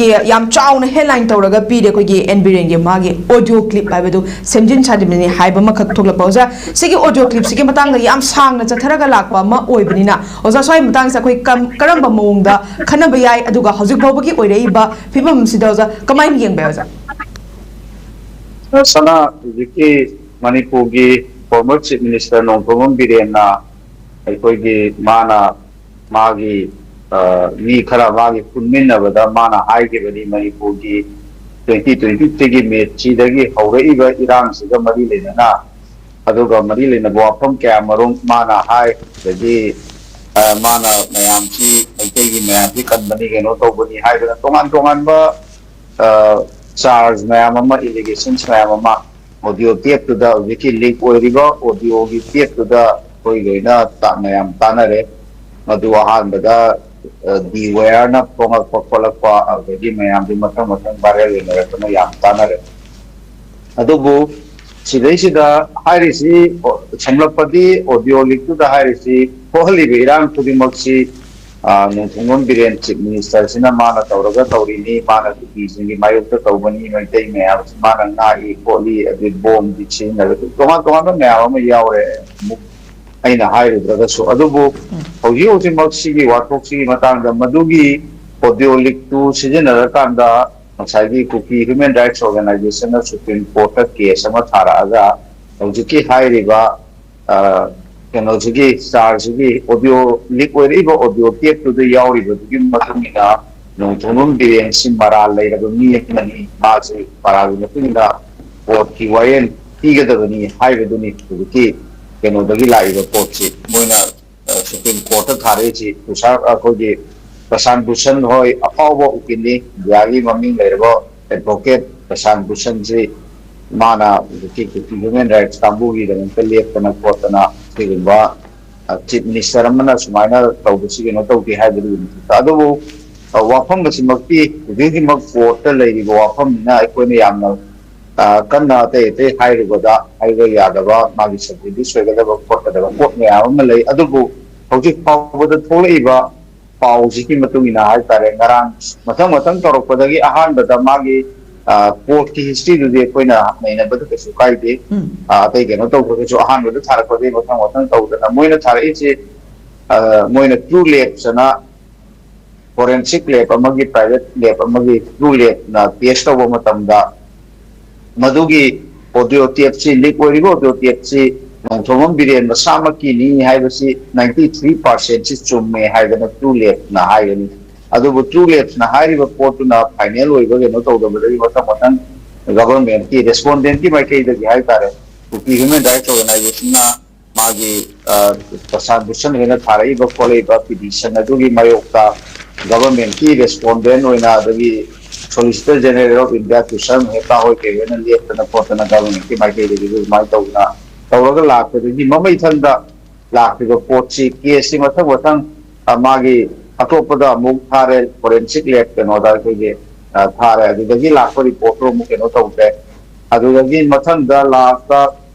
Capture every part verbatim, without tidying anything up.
ꯌꯥꯝ ꯆꯥꯎꯅ ꯍꯦꯗꯂꯥꯏꯟ ꯇꯧꯔꯒ ꯄꯤꯔꯦ ꯑꯩꯈꯣꯏꯒꯤ ꯑꯦꯟ ꯕꯤꯔꯦꯟꯒꯤ ꯃꯥꯒꯤ ꯑꯣꯗꯤꯑꯣ ꯀ꯭ꯂꯤꯞ ꯍꯥꯏꯕꯗꯨ ꯁꯦꯝꯖꯤꯟ ꯁꯥꯖꯤꯟꯕꯅꯤ ꯍꯥꯏꯕ ꯑꯃꯈꯛ ꯊꯣꯛꯂꯛꯄ꯫ ꯑꯣꯖꯥ, ꯁꯤꯒꯤ ꯑꯣꯗꯤꯑꯣ ꯀ꯭ꯂꯤꯞꯁꯤꯒꯤ ꯃꯇꯥꯡꯗ ꯌꯥꯝ ꯁꯥꯡꯅ ꯆꯠꯊꯔꯒ ꯂꯥꯛꯄ ꯑꯃ ꯑꯣꯏꯕꯅꯤꯅ, ꯑꯣꯖꯥ, ꯁ꯭ꯋꯥꯏ ꯃꯇꯥꯡꯁꯦ ꯑꯩꯈꯣꯏ ꯀꯝ- ꯀꯔꯝꯕ ꯃꯑꯣꯡꯗ ꯈꯟꯅꯕ ꯌꯥꯏ, ꯑꯗꯨꯒ ꯍꯧꯖꯤꯛ ꯐꯥꯎꯕꯒꯤ ꯑꯣꯏꯔꯛꯏꯕ ꯐꯤꯕꯝ ꯑꯁꯤꯗ ꯑꯣꯖꯥ ꯀꯃꯥꯏꯅ ꯌꯦꯡꯕ ꯌꯥꯏ, ꯑꯣꯖꯥ? ꯁꯅꯥ, ꯍꯧꯖꯤꯛꯀꯤ ꯃꯅꯤꯄꯨꯔꯒꯤ former chief minister ꯅꯣꯡꯊꯣꯝꯕꯝ ꯕꯤꯔꯦꯟꯅ ꯑꯩꯈꯣꯏꯒꯤ ꯃꯥꯅ ꯃꯥꯒꯤ ꯃꯤ ꯈꯔ ꯃꯥꯒꯤ ꯄꯨꯟꯃꯤꯟꯅꯕꯗ ꯃꯥꯅ ꯍꯥꯏꯈꯤꯕꯅꯤ, ꯃꯅꯤꯄꯨꯔꯒꯤ twenty twenty three ꯒꯤ ꯃꯦꯁꯤꯗꯒꯤ ꯍꯧꯔꯛꯏꯕ ꯏꯔꯥꯡꯁꯤꯒ ꯃꯔꯤ ꯂꯩꯅꯅ, ꯑꯗꯨꯒ ꯃꯔꯤ ꯂꯩꯅꯕ ꯋꯥꯐꯝ ꯀꯌꯥ ꯃꯔꯨꯝ ꯃꯥꯅ ꯍꯥꯏ꯫ ꯑꯗꯒꯤ ꯃꯥꯅ ꯃꯌꯥꯝꯁꯤ, ꯃꯩꯇꯩꯒꯤ ꯃꯌꯥꯝꯁꯤ ꯀꯟꯕꯅꯤ, ꯀꯩꯅꯣ ꯇꯧꯕꯅꯤ ꯍꯥꯏꯗꯅ ꯇꯣꯉꯥꯟ ꯇꯣꯉꯥꯟꯕ ꯆꯥꯔꯖ ꯃꯌꯥꯝ ꯑꯃ, allegations ꯃꯌꯥꯝ ꯑꯃ ꯑꯣꯗꯤꯑꯣ ꯇꯦꯞꯇꯨꯗ, ꯍꯧꯖꯤꯛꯀꯤ ꯂꯤꯛ ꯑꯣꯏꯔꯤꯕ ꯑꯣꯗꯤꯑꯣꯒꯤ ꯇꯦꯞꯇꯨꯗ ꯑꯩꯈꯣꯏ ꯂꯣꯏꯅ ꯃꯌꯥꯝ ꯇꯥꯟꯅꯔꯦ꯫ ꯃꯗꯨ ꯑꯍꯥꯟꯕꯗ ꯗꯤ ꯋꯦꯌꯔꯅ ꯐꯣꯡꯉꯛꯄ ꯈꯣꯠꯂꯛꯄ, ꯑꯗꯨꯗꯒꯤ ꯃꯌꯥꯝꯗꯨ ꯃꯊꯪ ꯃꯊꯪ viral ꯑꯣꯏꯅꯔꯛꯇꯅ ꯌꯥꯝ ꯇꯥꯟꯅꯔꯦ꯫ ꯑꯗꯨꯕꯨ ꯁꯤꯗꯩꯁꯤꯗ ꯍꯥꯏꯔꯤꯁꯤ, ꯁꯝꯂꯞꯄꯗꯤ ꯑꯣꯗꯤꯑꯣ ꯂꯤꯛꯇꯨꯗ ꯍꯥꯏꯔꯤꯁꯤ ꯊꯣꯛꯍꯜꯂꯤꯕ ꯏꯔꯥꯡ ꯈꯨꯗꯤꯡꯃꯛꯁꯤ ꯅꯣꯡꯊꯣꯝꯕꯝ ꯕꯤꯔꯦꯟ chief minister ꯁꯤꯅ ꯃꯥꯅ ꯇꯧꯔꯒ ꯇꯧꯔꯤꯅꯤ, ꯃꯥꯅ ꯀꯨꯀꯤꯁꯤꯡꯒꯤ ꯃꯥꯌꯣꯛꯇ ꯇꯧꯕꯅꯤ, ꯃꯩꯇꯩ ꯃꯌꯥꯝꯁꯤ ꯃꯥꯅ ꯉꯥꯛꯏ ꯈꯣꯠꯂꯤ, ꯑꯗꯨ ꯕꯣꯝꯗꯤ ꯁꯤꯖꯤꯟꯅꯔꯦ, ꯇꯣꯉꯥꯟ ꯇꯣꯉꯥꯟꯕ ꯃꯌꯥꯝ ꯑꯃ ꯌꯥꯎꯔꯦ꯫ ꯑꯃꯨꯛ ꯑꯩꯅ ꯍꯥꯏꯔꯨꯗ꯭ꯔꯒꯁꯨ, ꯑꯗꯨꯕꯨ ꯍꯧꯖꯤꯛ ꯍꯧꯖꯤꯛꯃꯛ ꯁꯤꯒꯤ ꯋꯥꯊꯣꯛꯁꯤꯒꯤ ꯃꯇꯥꯡꯗ ꯃꯗꯨꯒꯤ ꯑꯣꯗꯤꯑꯣ ꯂꯤꯛꯇꯨ ꯁꯤꯖꯤꯟꯅꯔꯀꯥꯟꯗ ꯉꯁꯥꯏꯒꯤ ꯀꯨꯀꯤ human rights organization ꯅ Supreme Court ꯇ case ꯑꯃ ꯊꯥꯔꯛꯑꯒ ꯍꯧꯖꯤꯛꯀꯤ ꯍꯥꯏꯔꯤꯕ ꯀꯩꯅꯣꯁꯤꯒꯤ ꯆꯥꯔꯁꯤꯒꯤ ꯑꯣꯗꯤꯑꯣ ꯂꯤꯛ ꯑꯣꯏꯔꯛꯏꯕ ꯑꯣꯗꯤꯑꯣ ꯇꯦꯞꯇꯨꯗ ꯌꯥꯎꯔꯤꯕꯗꯨꯒꯤ ꯃꯇꯨꯡ ꯏꯟꯅ ꯅꯣꯡꯊꯣꯝꯕꯝ ꯕꯤꯔꯦꯟꯁꯤ ꯃꯔꯥꯜ ꯂꯩꯔꯕ ꯃꯤ ꯑꯃꯅꯤ, ꯃꯥꯁꯤ ꯃꯔꯥꯜꯒꯤ ꯃꯇꯨꯡ ꯏꯟꯅ ꯀꯣꯔꯠꯀꯤ ꯋꯥꯌꯦꯜ ꯄꯤꯒꯗꯕꯅꯤ ꯍꯥꯏꯕꯗꯨꯅꯤ ꯍꯧꯖꯤꯛꯀꯤ ꯀꯩꯅꯣꯗꯒꯤ ꯂꯥꯛꯏꯕ ꯄꯣꯠꯁꯤ꯫ ꯃꯣꯏꯅ Supreme Court ꯇ ꯊꯥꯔꯛꯏꯁꯤ ꯇꯨꯁꯥꯔ, ꯑꯩꯈꯣꯏꯒꯤ ꯄ꯭ꯔꯁꯥꯟ ꯚꯨꯁꯟ ꯍꯣꯏ ꯑꯐꯥꯎꯕ ꯎꯀꯤꯜꯅꯤ, ꯏꯟꯗꯤꯌꯥꯒꯤ ꯃꯃꯤꯡ ꯂꯩꯔꯕ advocate ꯄ꯭ꯔꯁꯥꯟ ꯚꯨꯁꯟꯁꯤ ꯃꯥꯅ ꯍꯧꯖꯤꯛꯀꯤ human rights ꯀꯥꯡꯕꯨꯒꯤꯗꯃꯛꯇ ꯂꯦꯞꯇꯅ ꯈꯣꯠꯇꯅ ꯁꯤꯒꯨꯝꯕ chief minister ꯑꯃꯅ ꯁꯨꯃꯥꯏꯅ ꯇꯧꯕꯁꯤ ꯀꯩꯅꯣ ꯇꯧꯗꯦ ꯍꯥꯏꯕꯗꯨꯒꯤ ꯃꯊꯛꯇ꯫ ꯑꯗꯨꯕꯨ ꯋꯥꯐꯝ ꯑꯁꯤꯃꯛꯇꯤ ꯍꯧꯖꯤꯛ ꯍꯧꯖꯤꯛꯃꯛ ꯀꯣꯔꯠꯇ ꯂꯩꯔꯤꯕ ꯋꯥꯐꯝꯅꯤꯅ ꯑꯩꯈꯣꯏꯅ ꯌꯥꯝꯅ ꯀꯟꯅ ꯑꯇꯩ ꯑꯇꯩ ꯍꯥꯏꯔꯨꯕꯗ ꯍꯥꯏꯕ ꯌꯥꯗꯕ, ꯃꯥꯒꯤ subject ꯁꯣꯏꯒꯗꯕ ꯈꯣꯠꯀꯗꯕ ꯄꯣꯠ ꯃꯌꯥꯝ ꯑꯃ ꯂꯩ꯫ ꯑꯗꯨꯕꯨ ꯍꯧꯖꯤꯛ ꯐꯥꯎꯕꯗ ꯊꯣꯛꯂꯛꯏꯕ ꯄꯥꯎꯁꯤꯒꯤ ꯃꯇꯨꯡ ꯏꯟꯅ ꯍꯥꯏꯇꯥꯔꯦ, ꯉꯔꯥꯡ ꯃꯊꯪ ꯃꯊꯪ ꯇꯧꯔꯛꯄꯗꯒꯤ ꯑꯍꯥꯟꯕꯗ ꯃꯥꯒꯤ ꯄꯣꯠꯀꯤ ꯍꯤꯁꯇ꯭ꯔꯤꯗꯨꯗꯤ ꯑꯩꯈꯣꯏꯅ ꯅꯩꯅꯕꯗ ꯀꯩꯁꯨ ꯀꯥꯏꯗꯦ꯫ ꯎꯝ ꯑ, ꯑꯇꯩ ꯀꯩꯅꯣ ꯇꯧꯗ꯭ꯔꯒꯁꯨ, ꯑꯍꯥꯟꯕꯗ ꯊꯥꯔꯛꯄꯗꯒꯤ ꯃꯊꯪ ꯃꯊꯪ ꯇꯧꯗꯅ ꯃꯣꯏꯅ ꯊꯥꯔꯛꯏꯁꯦ, ꯑ, ꯃꯣꯏꯅ ꯇ꯭ꯔꯨ ꯂꯦꯞꯁ ꯑꯅ ꯐꯣꯔꯦꯟꯁꯤꯛ ꯂꯦꯞ ꯑꯃꯒꯤ, ꯄ꯭ꯔꯥꯏꯚꯦꯠ ꯂꯦꯞ ꯑꯃꯒꯤ ꯇ꯭ꯔꯨ ꯂꯦꯞꯅ ꯇꯦꯁ ꯇꯧꯕ ꯃꯇꯝꯗ ꯃꯗꯨꯒꯤ ꯑꯣꯗꯤꯑꯣ ꯇꯦꯞꯁꯤ, ꯂꯤꯛ ꯑꯣꯏꯔꯤꯕ ꯑꯣꯗꯤꯑꯣ ꯇꯦꯞꯁꯤ ꯅꯣꯡꯊꯣꯝꯕꯝ ꯕꯤꯔꯦꯟ ꯃꯁꯥꯃꯛꯀꯤꯅꯤ ꯍꯥꯏꯕꯁꯤ ꯅꯥꯏꯟꯇꯤ ꯊ꯭ꯔꯤ ꯄꯥꯔꯁꯦꯟꯁꯤ ꯆꯨꯝꯃꯦ ꯍꯥꯏꯗꯅ ꯇ꯭ꯔꯨ ꯂꯦꯞꯅ ꯍꯥꯏꯒꯅꯤ꯫ ꯑꯗꯨꯕꯨ ꯇ꯭ꯔꯨ ꯂꯦꯞꯁꯅ ꯍꯥꯏꯔꯤꯕ ꯄꯣꯠꯇꯨꯅ ꯐꯥꯏꯅꯦꯜ ꯑꯣꯏꯕ ꯀꯩꯅꯣ ꯇꯧꯗꯕꯗꯒꯤ ꯃꯊꯪ ꯃꯊꯪ ꯒꯚꯔꯟꯃꯦꯟꯠꯀꯤ, ꯔꯦꯁꯄꯣꯟꯗꯦꯟꯠꯀꯤ ꯃꯥꯏꯀꯩꯗꯒꯤ ꯍꯥꯏꯇꯥꯔꯦ, ꯀꯨꯀꯤ ꯍ꯭ꯌꯨꯃꯦꯟ ꯔꯥꯏꯠꯁ ꯑꯣꯔꯒꯅꯥꯏꯖꯦꯁꯟꯅ ꯃꯥꯒꯤ, ꯑ, ꯄ꯭ꯔꯁꯥꯟ ꯚꯨꯁꯟ ꯍꯣꯏꯅ ꯊꯥꯔꯛꯏꯕ ꯈꯣꯠꯂꯛꯏꯕ ꯄꯤꯇꯤꯁꯟ ꯑꯗꯨꯒꯤ ꯃꯥꯌꯣꯛꯇ ꯒꯚꯔꯟꯃꯦꯟꯠꯀꯤ ꯔꯦꯁꯄꯣꯟꯗꯦꯟꯠ ꯑꯣꯏꯅ, ꯑꯗꯒꯤ Solicitor General of India ꯇꯨꯁꯥꯔ Mehta ꯍꯣꯏ ꯀꯩ ꯍꯣꯏꯅ ꯂꯦꯞꯇꯅ ꯈꯣꯠꯇꯅ ꯒꯚꯔꯟꯃꯦꯟꯠꯀꯤ ꯃꯥꯏꯀꯩꯗꯒꯤ ꯑꯗꯨꯃꯥꯏꯅ ꯇꯧꯗꯅ ꯇꯧꯔꯒ ꯂꯥꯛꯄꯗꯒꯤ ꯃꯃꯩꯊꯪꯗ ꯂꯥꯛꯈꯤꯕ ꯄꯣꯠꯁꯤ, ꯀꯦꯁꯁꯤ ꯃꯊꯪ ꯃꯊꯪ, ꯑ, ꯃꯥꯒꯤ ꯑꯇꯣꯞꯄꯗ ꯑꯃꯨꯛ ꯊꯥꯔꯦ, ꯐꯣꯔꯦꯟꯁꯤꯛ ꯂꯦꯞ ꯀꯩꯅꯣꯗ ꯑꯩꯈꯣꯏꯒꯤ, ꯑ, ꯊꯥꯔꯦ꯫ ꯑꯗꯨꯗꯒꯤ ꯂꯥꯛꯄ ꯔꯤꯄꯣꯔꯠꯇꯨ ꯑꯃꯨꯛ ꯀꯩꯅꯣ ꯇꯧꯗ꯭ꯔꯦ꯫ ꯑꯗꯨꯗꯒꯤ ꯃꯊꯪꯗ ꯂꯥꯁꯇ,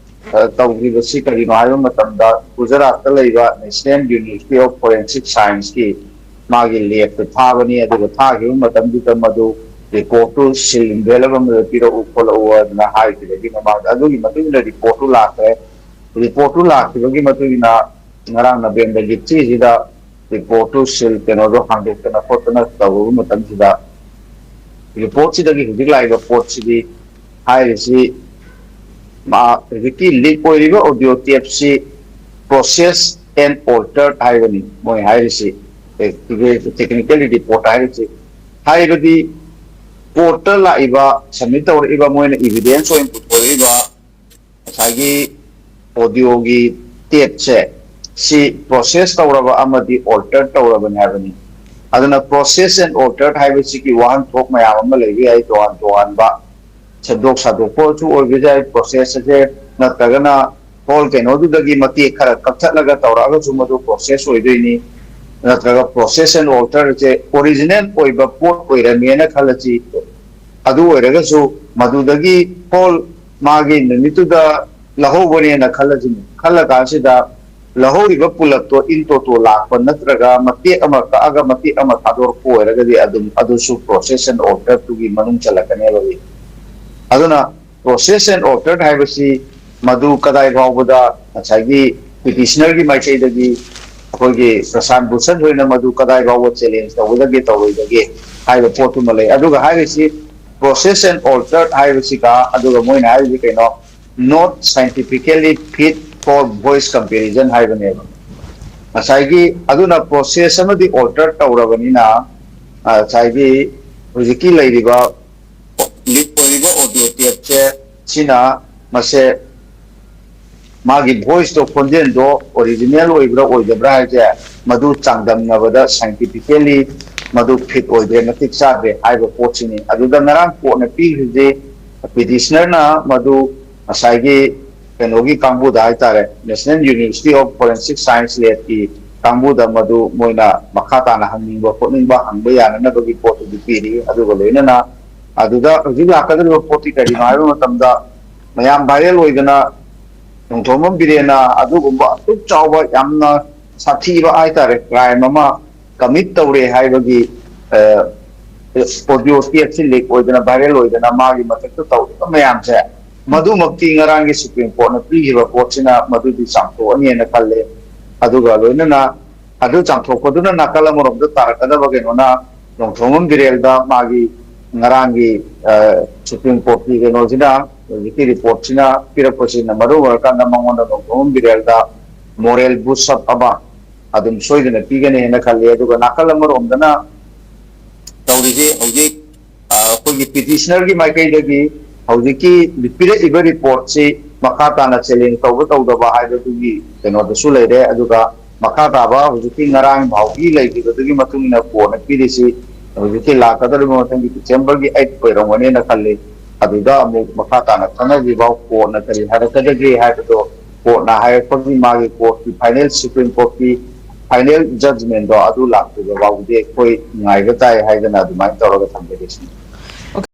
ꯑ, ꯇꯧꯈꯤꯕꯁꯤ ꯀꯔꯤꯅꯣ ꯍꯥꯏꯕ ꯃꯇꯝꯗ, ꯒꯨꯖꯔꯥꯠꯇ ꯂꯩꯕ National University of Forensic Scienceꯀꯤ ꯃꯥꯒꯤ ꯂꯦꯞꯇ ꯊꯥꯕꯅꯤ꯫ ꯑꯗꯨꯒ ꯊꯥꯈꯤꯕ ꯃꯇꯝꯗꯨꯗ ꯃꯗꯨ ꯔꯤꯄꯣꯔꯠꯇꯨ ꯁꯤꯜ envelope ꯑꯃꯗ ꯄꯤꯔꯛꯎ ꯈꯣꯠꯂꯛꯎ ꯑꯗꯨꯅ ꯍꯥꯏꯈꯤꯕꯒꯤ ꯃꯃꯥꯡꯗ, ꯑꯗꯨꯒꯤ ꯃꯇꯨꯡ ꯏꯟꯅ ꯔꯤꯄꯣꯔꯠꯇꯨ ꯂꯥꯛꯈ꯭ꯔꯦ꯫ ꯔꯤꯄꯣꯔꯠꯇꯨ ꯂꯥꯛꯈꯤꯕꯒꯤ ꯃꯇꯨꯡ ꯏꯟꯅ ꯉꯔꯥꯡ ꯅꯕꯦꯝꯕꯔꯒꯤ ꯊ꯭ꯔꯤꯁꯤꯗ ꯔꯤꯄꯣꯔꯠꯇꯨ ꯁꯤꯜ ꯀꯩꯅꯣꯗꯣ ꯍꯥꯡꯗꯣꯛꯇꯅ ꯈꯣꯠꯇꯅ ꯇꯧꯔꯨꯕ ꯃꯇꯝꯁꯤꯗ, ꯔꯤꯄꯣꯔꯠꯁꯤꯗꯒꯤ ꯍꯧꯖꯤꯛ ꯂꯥꯛꯏꯕ ꯄꯣꯠꯁꯤꯗꯤ, ꯍꯥꯏꯔꯤꯁꯤ, ꯃꯥ ꯍꯧꯖꯤꯛꯀꯤ ꯂꯤꯛ ꯑꯣꯏꯔꯤꯕ ꯑꯣꯗꯤꯑꯣ ꯇꯦꯞꯁꯤ process and altered ꯍꯥꯏꯕꯅꯤ ꯃꯣꯏ ꯍꯥꯏꯔꯤꯁꯤ, ꯇꯦꯛꯅꯤꯀꯦꯜ ꯔꯤꯄꯣꯔꯠ ꯍꯥꯏꯔꯤꯁꯤ꯫ ꯍꯥꯏꯕꯗꯤ ꯀꯣꯔꯠꯇ ꯂꯥꯛꯏꯕ, ꯁꯕꯃꯤꯠ ꯇꯧꯔꯛꯏꯕ, ꯃꯣꯏꯅ ꯏꯚꯤꯗꯦꯟꯁ ꯑꯣꯏꯅ ꯄꯨꯊꯣꯔꯛꯏꯕ ꯉꯁꯥꯏꯒꯤ ꯑꯣꯗꯤꯑꯣꯒꯤ ꯇꯦꯞꯁꯦ, ꯁꯤ ꯄ꯭ꯔꯣꯁꯦꯁ ꯇꯧꯔꯕ ꯑꯃꯗꯤ ꯑꯣꯜꯇꯔ ꯇꯧꯔꯕꯅꯤ ꯍꯥꯏꯕꯅꯤ꯫ ꯑꯗꯨꯅ process and altered ꯍꯥꯏꯕꯁꯤꯒꯤ ꯋꯥꯍꯟꯊꯣꯛ ꯃꯌꯥꯝ ꯑꯃ ꯂꯩꯕ ꯌꯥꯏ, ꯇꯣꯉꯥꯟ ꯇꯣꯉꯥꯟꯕ ꯁꯦꯝꯗꯣꯛ ꯁꯥꯗꯣꯛꯄꯁꯨ ꯑꯣꯏꯕ ꯌꯥꯏ ꯄ꯭ꯔꯣꯁꯦꯁ ꯑꯁꯦ, ꯅꯠꯇ꯭ꯔꯒꯅ ꯍꯣꯜ ꯀꯩꯅꯣꯗꯨꯗꯒꯤ ꯃꯇꯦꯛ ꯈꯔ ꯀꯛꯊꯠꯂꯒ ꯇꯧꯔꯛꯑꯒꯁꯨ ꯃꯗꯨ ꯄ꯭ꯔꯣꯁꯦꯁ ꯑꯣꯏꯗꯣꯏꯅꯤ꯫ ꯅꯠꯇ꯭ꯔꯒ process and alterꯁꯦ ꯑꯣꯔꯤꯖꯤꯅꯦꯜ ꯑꯣꯏꯕ ꯄꯣꯠ ꯑꯣꯏꯔꯝꯃꯦꯅ ꯈꯜꯂꯁꯤ, ꯑꯗꯨ ꯑꯣꯏꯔꯒꯁꯨ ꯃꯗꯨꯗꯒꯤ ꯍꯣꯜ ꯃꯥꯒꯤ ꯅꯨꯃꯤꯠꯇꯨꯗ ꯂꯧꯍꯧꯕꯅꯦꯅ ꯈꯜꯂꯁꯤꯅꯦ꯫ ꯈꯜꯂ ꯀꯥꯟꯁꯤꯗ ꯂꯧꯍꯧꯔꯤꯕ ꯄꯨꯂꯞꯇꯣ in toto ꯂꯥꯛꯄ ꯅꯠꯇ꯭ꯔꯒ ꯃꯇꯦꯛ ꯑꯃ ꯀꯛꯑꯒ ꯃꯇꯦꯛ ꯑꯃ ꯊꯥꯗꯣꯔꯛꯄ ꯑꯣꯏꯔꯒꯗꯤ ꯑꯗꯨꯝ ꯑꯗꯨꯁꯨ process and alteredꯇꯨꯒꯤ ꯃꯅꯨꯡ ꯆꯜꯂꯛꯀꯅꯦꯕ꯫ ꯑꯗꯨꯅ process and altered ꯍꯥꯏꯕꯁꯤ ꯃꯗꯨ ꯀꯗꯥꯏ ꯐꯥꯎꯕꯗ ꯉꯁꯥꯏꯒꯤ petitionerꯒꯤ ꯃꯥꯏꯀꯩꯗꯒꯤ ꯑꯩꯈꯣꯏꯒꯤ ꯄ꯭ꯔꯁꯥꯟ ꯚꯨꯁꯟ ꯍꯣꯏꯅ ꯃꯗꯨ ꯀꯗꯥꯏ ꯐꯥꯎꯕ challenge ꯇꯧꯒꯗꯒꯦ ꯇꯧꯔꯣꯏꯗꯒꯦ ꯍꯥꯏꯕ ꯄꯣꯠꯇꯨꯃ ꯂꯩ꯫ ꯑꯗꯨꯒ ꯍꯥꯏꯔꯤꯁꯤ process and altered ꯍꯥꯏꯕꯁꯤꯒ ꯑꯗꯨꯒ ꯃꯣꯏꯅ ꯍꯥꯏꯔꯤꯁꯤ ꯀꯩꯅꯣ, not scientifically fit for voice comparison ꯍꯥꯏꯕꯅꯦꯕ꯫ ꯉꯁꯥꯏꯒꯤ ꯑꯗꯨꯅ process ꯑꯃꯗꯤ alter ꯇꯧꯔꯕꯅꯤꯅ ꯉꯁꯥꯏꯒꯤ ꯍꯧꯖꯤꯛꯀꯤ ꯂꯩꯔꯤꯕ leak ꯑꯣꯏꯔꯤꯕ audio tapeꯁꯦ ꯁꯤꯅ ꯃꯁꯦ ꯃꯥꯒꯤ voiceꯇꯣ, ꯈꯣꯟꯖꯦꯜꯗꯣ original ꯑꯣꯏꯕ꯭ꯔꯥ ꯑꯣꯏꯗꯕ꯭ꯔꯥ ꯍꯥꯏꯁꯦ ꯃꯗꯨ ꯆꯥꯡꯗꯝꯅꯕꯗ scientifically ꯃꯗꯨ fit ꯑꯣꯏꯗ꯭ꯔꯦ, ꯃꯇꯤꯛ ꯆꯥꯗ꯭ꯔꯦ ꯍꯥꯏꯕ ꯄꯣꯠꯁꯤꯅꯤ꯫ ꯑꯗꯨꯗ ꯉꯔꯥꯡ courtꯅ ꯄꯤꯈ꯭ꯔꯤꯁꯤ petitionerꯅ ꯃꯗꯨ ꯉꯁꯥꯏꯒꯤ ꯀꯩꯅꯣꯒꯤ ꯀꯥꯡꯕꯨꯗ ꯍꯥꯏꯇꯥꯔꯦ, National University of Forensic Science Labꯀꯤ ꯀꯥꯡꯕꯨꯗ ꯃꯗꯨ ꯃꯣꯏꯅ ꯃꯈꯥ ꯇꯥꯅ ꯍꯪꯅꯤꯡꯕ ꯈꯣꯠꯅꯤꯡꯕ ꯍꯪꯕ ꯌꯥꯅꯅꯕꯒꯤ ꯄꯣꯠꯇꯨꯗꯤ ꯄꯤꯔꯤ꯫ ꯑꯗꯨꯒ ꯂꯣꯏꯅꯅ ꯑꯗꯨꯗ ꯍꯧꯖꯤꯛ ꯂꯥꯛꯀꯗꯧꯔꯤꯕ ꯄꯣꯠꯇꯤ ꯀꯔꯤꯅꯣ ꯍꯥꯏꯕ ꯃꯇꯝꯗ, ꯃꯌꯥꯝ viral ꯑꯣꯏꯗꯅ ꯅꯣꯡꯊꯣꯝꯕꯝ ꯕꯤꯔꯦꯟꯅ ꯑꯗꯨꯒꯨꯝꯕ ꯑꯗꯨꯛ ꯆꯥꯎꯕ ꯌꯥꯝꯅ ꯁꯥꯊꯤꯕ ꯍꯥꯏꯇꯥꯔꯦ crime ꯑꯃ commit ꯇꯧꯔꯦ ꯍꯥꯏꯕꯒꯤ audio tapeꯁꯤ leak ꯑꯣꯏꯗꯅ viral ꯑꯣꯏꯗꯅ ꯃꯥꯒꯤ ꯃꯊꯛꯇ ꯇꯧꯔꯤꯕ ꯃꯌꯥꯝꯁꯦ, ꯃꯗꯨꯃꯛꯇꯤ ꯉꯔꯥꯡꯒꯤ Supreme Courtꯅ ꯄꯤꯈꯤꯕ ꯄꯣꯠꯁꯤꯅ ꯃꯗꯨꯗꯤ ꯆꯥꯝꯊꯣꯛꯑꯅꯤꯅ ꯈꯜꯂꯦ꯫ ꯑꯗꯨꯒ ꯂꯣꯏꯅꯅ ꯑꯗꯨ ꯆꯥꯝꯊꯣꯛꯄꯗꯨꯅ ꯅꯥꯀꯜ ꯑꯃꯔꯣꯝꯗ ꯇꯥꯔꯛꯀꯗꯕ ꯀꯩꯅꯣꯅ ꯅꯣꯡꯊꯣꯝꯕꯝ ꯕꯤꯔꯦꯟꯗ ꯃꯥꯒꯤ ꯉꯔꯥꯡꯒꯤ Supreme Courtꯀꯤ ꯀꯩꯅꯣꯁꯤꯅ, ꯍꯧꯖꯤꯛꯀꯤ reportꯁꯤꯅ ꯄꯤꯔꯛꯄꯁꯤꯅ ꯃꯔꯝ ꯑꯣꯏꯔꯀꯥꯟꯗ ꯃꯉꯣꯟꯗ ꯅꯣꯡꯊꯣꯝꯕꯝ ꯕꯤꯔꯦꯟꯗ moral boost up ꯑꯃ ꯑꯗꯨꯝ ꯁꯣꯏꯗꯅ ꯄꯤꯒꯅꯤ ꯍꯥꯏꯅ ꯈꯜꯂꯤ꯫ ꯑꯗꯨꯒ ꯅꯥꯀꯜ ꯑꯃꯔꯣꯝꯗꯅ ꯇꯧꯔꯤꯁꯤ ꯍꯧꯖꯤꯛ ꯑꯩꯈꯣꯏꯒꯤ petitionerꯒꯤ ꯃꯥꯏꯀꯩꯗꯒꯤ ꯍꯧꯖꯤꯛꯀꯤ ꯄꯤꯔꯛꯏꯕ reportꯁꯤ ꯃꯈꯥ ꯇꯥꯅ challenge ꯇꯧꯕ ꯇꯧꯗꯕ ꯍꯥꯏꯕꯗꯨꯒꯤ ꯀꯩꯅꯣꯗꯁꯨ ꯂꯩꯔꯦ꯫ ꯑꯗꯨꯒ ꯃꯈꯥ ꯇꯥꯕ ꯍꯧꯖꯤꯛꯀꯤ ꯉꯔꯥꯡ ꯐꯥꯎꯒꯤ ꯂꯩꯈꯤꯕꯗꯨꯒꯤ ꯃꯇꯨꯡ ꯏꯟꯅ courtꯅ ꯄꯤꯔꯤꯁꯤ ꯍꯧꯖꯤꯛꯀꯤ ꯂꯥꯛꯀꯗꯧꯔꯤꯕ ꯃꯊꯪꯒꯤ Decemberꯒꯤ eight ꯑꯣꯏꯔꯝꯒꯅꯦꯅ ꯈꯜꯂꯤ꯫ ꯑꯗꯨꯗ ꯑꯃꯨꯛ ꯃꯈꯥ ꯇꯥꯅ ꯈꯟꯅꯗ꯭ꯔꯤꯐꯥꯎ courtꯅ ꯀꯔꯤ ꯍꯥꯏꯔꯛꯀꯗꯒꯦ ꯍꯥꯏꯕꯗꯣ courtꯅ ꯍꯥꯏꯔꯛꯄꯒꯤ ꯃꯥꯒꯤ courtꯀꯤ final, Supreme Courtꯀꯤ final judgmentꯗꯣ ꯑꯗꯨ ꯂꯥꯛꯇ꯭ꯔꯤꯕ ꯐꯥꯎꯕꯗꯤ ꯑꯩꯈꯣꯏ ꯉꯥꯏꯕ ꯇꯥꯏ ꯍꯥꯏꯗꯅ ꯑꯗꯨꯃꯥꯏꯅ ꯇꯧꯔꯒ ꯊꯝꯖꯒꯦ ꯁꯤꯅꯤ꯫